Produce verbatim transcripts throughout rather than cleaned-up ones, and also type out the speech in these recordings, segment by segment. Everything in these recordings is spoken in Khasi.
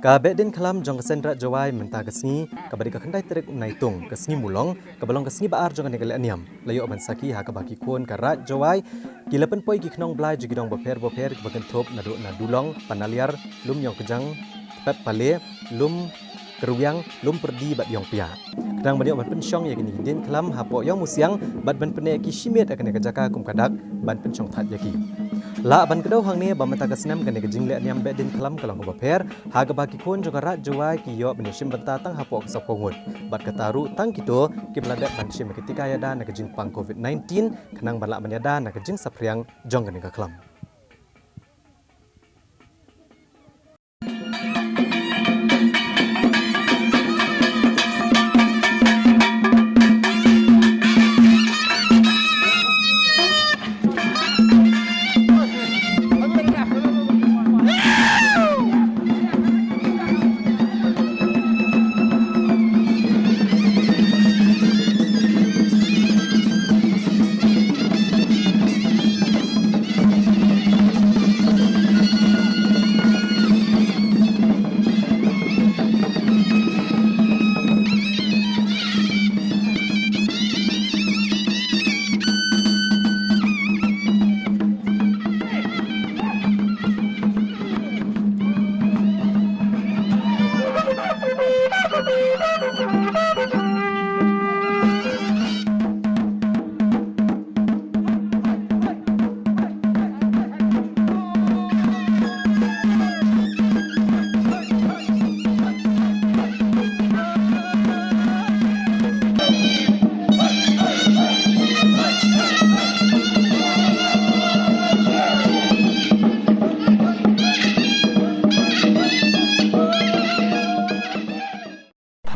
Ka Behdeiñkhlam jong ka Seng Raij Jowai mynta ka sngi, kaba dei ka khyndai tarik u Naitung, ka sngi Mulong, kaba long ka sngi ba ar jong kane ka lehniam, la ïoh ban sakhi ha kaba ki khun ka Raij Jowai ki la pynpoi ki khnong blai jong ki dong bapher bapher kiba kynthup naduh na Dulong, Panaliar, Lum Ïongkjang, Pep Pale, Lum Kyrwiang, Lum Pyrdi bad Ïongpiah. Khnang ban ïoh ban pynshong ïa kine ki deiñkhlam hapoh Ïawmusiang bad ban pynneh ki shimet ha kane ka jaka kum ka dak ban pynshong thait ïa ki. Lah ban kdew hangne ba mynta ka snem kane ka jinglehniam Behdeiñkhlam ka long kaba pher, ha kaba ki khun jong ka Raij Jowai ki ïoh ban ïashim bynta tang hapoh ka saphew ngut. Bad kata ruh tang kito kiba la dep ban shim ïa ka tika ïada na ka jingpang covid nineteen, khnang ban lah ban ïada na ka jingsaphriang jong kane ka khlam.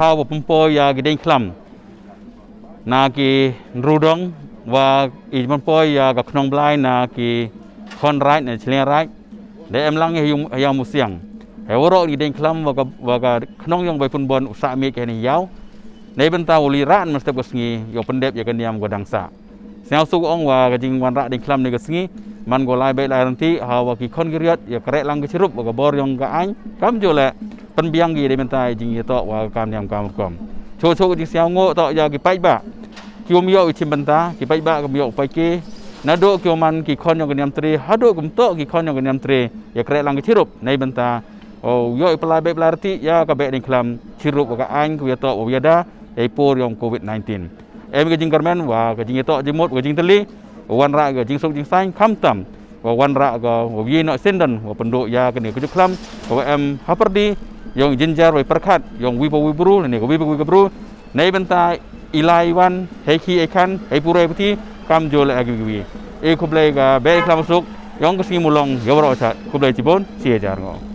Thaw ba pynpoi ïa ki deiñkhlam na ki nrudong, wa i pynpoi ïa ka khnong blai na ki khon raij na shlei raij. Da em lang ïa Ïaw, Ïawmusiang. Hei waroh ki deiñkhlam wa ka, wa ka khnong ïong bai pynbon u sah miej kane ïaw. Nei bynta u li ran mynstep ka sngi ïoh pyndep ïa ka niam ka dang sah. Sngewsuk ong wa ka jingwanrah deiñkhlam ne ka sngi man ko lai bek lai rynti ha wa ki khon ki riot ïa kreh lang ka chirup wa ka bor ïong ka aiñ. Kam ju leh pynbiang ki dei mynta ïa jingïatoh wa ka kam niam kam rukom. Choh choh ka jingsngewnguh toh ïa ki paidbah. Ki um ïoh i chim bynta, ki paidbah ki um ïoh u paike. Naduh ki um man ki khon ïong ka niam tre, haduh ki um toh ki khon ïong ka niam tre ïa kreh lang ka chirup. Nei bynta u ïoh i pynlait bek pynlait rynti ïa ka Behdeiñkhlam chirup wa ka aiñ ka ïatoh wa ïada ïa i por ïong covid nineteen. Em ka jingkyrmen wa ka jingïatoh jingmut wa ka jingtylli, wanrah ka jingsuk jingsaiñ khamtam wa wanrah ka wa ïa noh syndon wa pynduh ïa kane ka jutkhlam ka wa em ha pyrdi ïong i jynjar wa i pyrkhat ïong wi pa wi bru lane ka wi pa wi ka bru. Nei bynta i lai wan hei khie hei khan hei pure puthi kam ju leh ha kiwei kiwei. E khublei ka Behdeiñkhlam suk ïong ka sngi Mulong ïa waroh chat. Khublei chibun, shi hajar nguh.